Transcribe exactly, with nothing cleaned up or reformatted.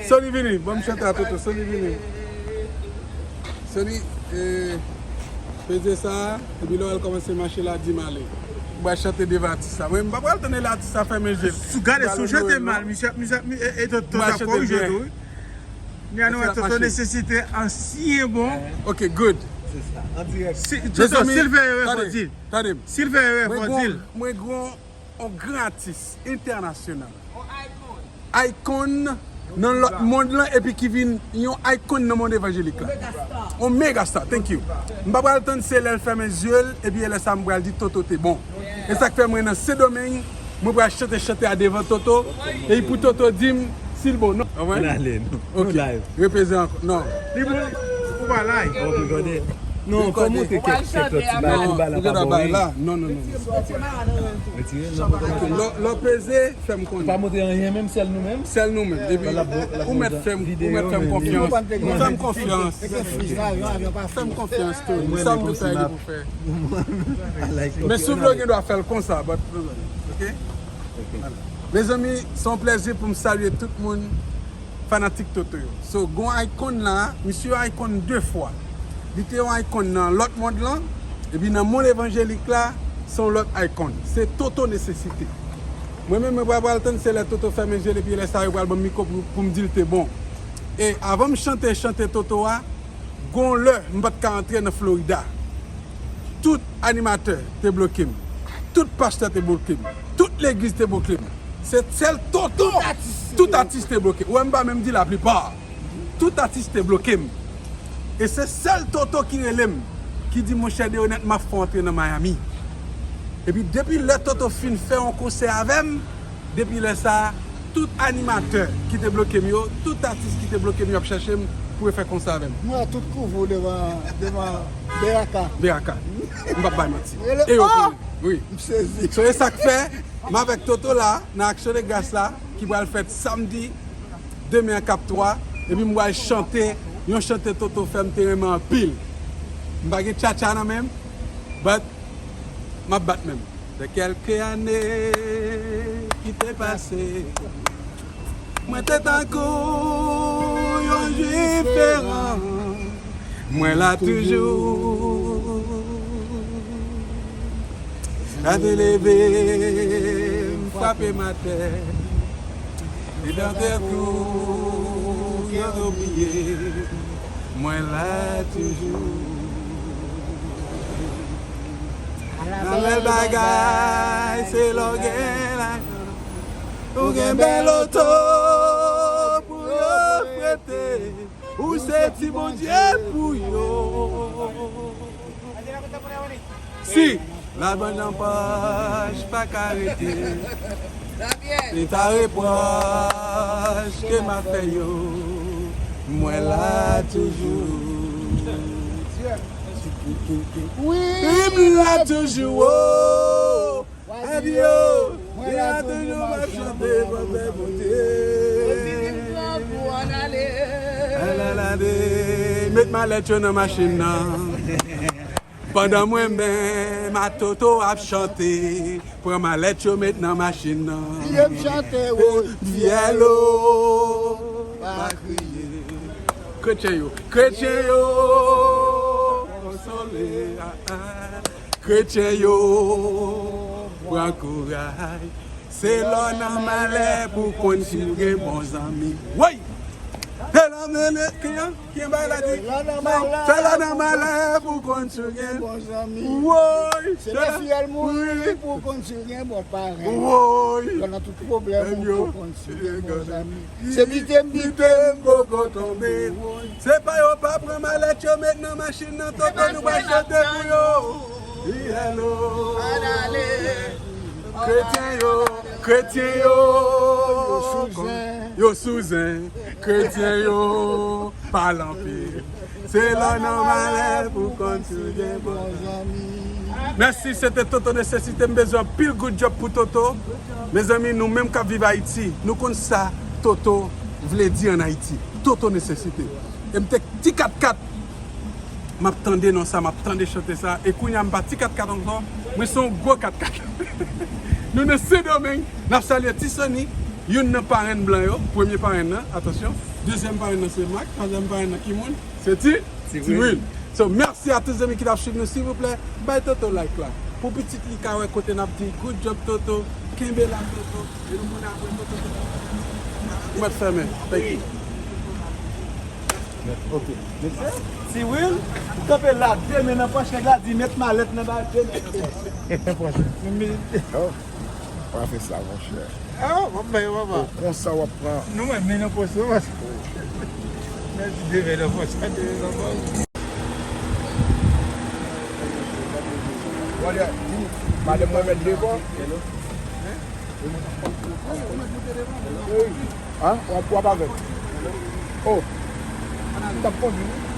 Sony vini, ban m chante a Toto, Sony vini. Sony, eh, peze sa, epi lè w al kòmanse mache la, di m ale. M pral chante devan atis la. Mwen, m pa pral tande lè atis la fèmen je l. Sou gade, sou chante mal, misye, misye, e, e, Toto, Toto ap korije tou, wi. Ni a nou wè Toto Nesesite ansyen bon. Ok, good. Se sa, an dirèk. Si, Toto, si l fè erè, fò di l. Tande m. Si l fè erè, fò di l. Mwen gon, mwen gon yon gran atis entènasyonal. Icon nan lòt mond lan, epi ki vin yon icon nan mond evanjelik la. Yon mega star, thank you. M pa pral tann se lè l fèmen zye l, epi e lè sa m pral di Toto te bon. E sa k fè mwen nan Sendomeng, mwen pral chante chante a devan Toto, e pou Toto di m si l bon. Non, anvan. N ale, nou, nou live. Repeze ankò. Non. Li bon, ou pa live. Ok, gade. Non, fò montre kèk, kèk lòt ti bagay pou bagay la pa bon, wi. Non, non, non, non. Retire, non, pa kòmanse. Lè, lè w peze, fè m konnen. Pa montre anyen menm, sèl nou menm. Sèl nou menm. Epi, ou mèt fè m, ou mèt fè m konfyans. Fè m konfyans. Fè m konfyans tou. Sa m pou fè, li pou fè. Men si w vle, w gen dwa fè l konsa, but, ok? Mezanmi, se yon plèzi pou m salye tout moun fanatik Toto yo. So, gon Icon la, misye Icon de fwa. Li te yon Icon nan lòt mond lan, epi nan mond evanjelik la, se yon lòt Icon. Se Toto Nesesite. Mwen menm, mwen pa pral tann se lè Toto fèmen je l, epi lè sa yo pral ban m mikwo pou, pou m di l te bon. E avan m chante, chante Toto a, gon lè, m pa t ka antre nan Florida. Tout animatè te bloke m. Tout pastè te bloke m. Tout legliz te bloke m. Se sèl Toto. Tout atis te bloke m. Ou wè m pa menm di laplipa. Tout atis te bloke m. E se sèl Toto ki rele m, ki di, "Monchè Deonèt, m ap fè w antre nan Miami." Epi depi lè Toto fin fè yon konsè avè m, depi lè sa a, tout animatè ki te bloke m yo, tout atis ki te bloke m yo ap chèche m pou yo fè konsè avè m. Mwen tout kouvou devan, devan B A K. B A K. M p ap bay manti. E yo konnen. Wi. M sezi. So, e sa k fè, m avèk Toto la, nan Aksyon de Gras la, ki pral fèt samdi, demen an k ap twa, epi m pral chante, yon chante Toto fè m te renmen anpil. M pa gen tchatcha nan men m, but m ap bat men m. De kèlke ane ki te pase, mwen te tankou yon jwif eran. Mwen la toujou. Sa te leve m, frape m atè. E dan kè kou yo te bliye. Mwen la toujou. Nan bèl bagay, se lè w gen lajan. Ou gen bèl oto pou yo prete. Ou se ti Bondye pou yo. Si labandan pòch pa ka rete, se ta repwòch ke m ap fè yo. Mwen la toujou. Wi, m la toujou, oh. Adyo, mwen la toujou m ap chante, mwen fè Bondye. Ann ale. Ann ale. Met malèt yo nan machin nan. Pandan mwen menm, a Toto ap chante, pran malèt yo met nan machin nan. Vye m chante, wi. Vyèlo, pa kriye. Kretyen yo, kretyen yo, konsole, ah, ah. Kretyen yo, pran kouraj. Se lè w nan malè pou w konn si w gen bon zanmi. Woy! Se lè w nan malè, kiyan? Kiyan bagay la di? Se lè w nan malè pou w konn si w gen bon zanmi. Woy! Se lè fiyèl mouri pou w konn si w gen bon paran. Woy! Lè w nan tout pwoblèm ou pou w konn si w gen bon zanmi. Se bite m bite m poko tonbe. Se pa yo pa pran malèt yo met nan machin nan, Toto nou pral chante pou yo. Hello. Kretyen yo, kretyen yo, yo sou zen, kretyen yo pale anpil. Se lè w nan malè pou w konn si w gen bon zanmi. Mèsi, se te Toto Nesesite. M bezwen anpil good job pou Toto. Mezanmi, nou menm k ap viv Ayiti, nou konn sa Toto vle di ann Ayiti. Toto Nesesite. E m te ti kat kat, m ap tande non sa, m ap tande chante sa. E kounye a, m pa ti kat kat ankò, mwen se yon gwo kat kat. Nou nan Sendomeng, n ap salye Ti Sony, Youn nan parenn blan yo, premye parenn nan, atansyon. Dezyèm parenn nan se Mak, twazyèm parenn nan ki moun? Se Ti? Ti Will. So, mèsi a tout zanmi ki t ap swiv nou, silvouplè, bay Toto like la. Pou pitit li ka wè kote n ap di, good job Toto, kenbe la Toto, e nou konnen apre Toto, Toto. Ou mèt fèmen. Thank you. Ok. Ti Will, ou kanpe la, de men nan pòch, nèg la di, met malèt nan ba, de men nan pòch. Nan pòch. Oh, pa fè sa, monchè. Ah, w ap bay, papa. Konsa w ap pran. Nou, men, men nan pòch, non, papa. Mèsi, de men nan pòch, de men nan pòch. Wale, di, madanm mwen mèt devan. Wi. An, w ap, w ap avè m. Oh. M t ap kondwi, wi.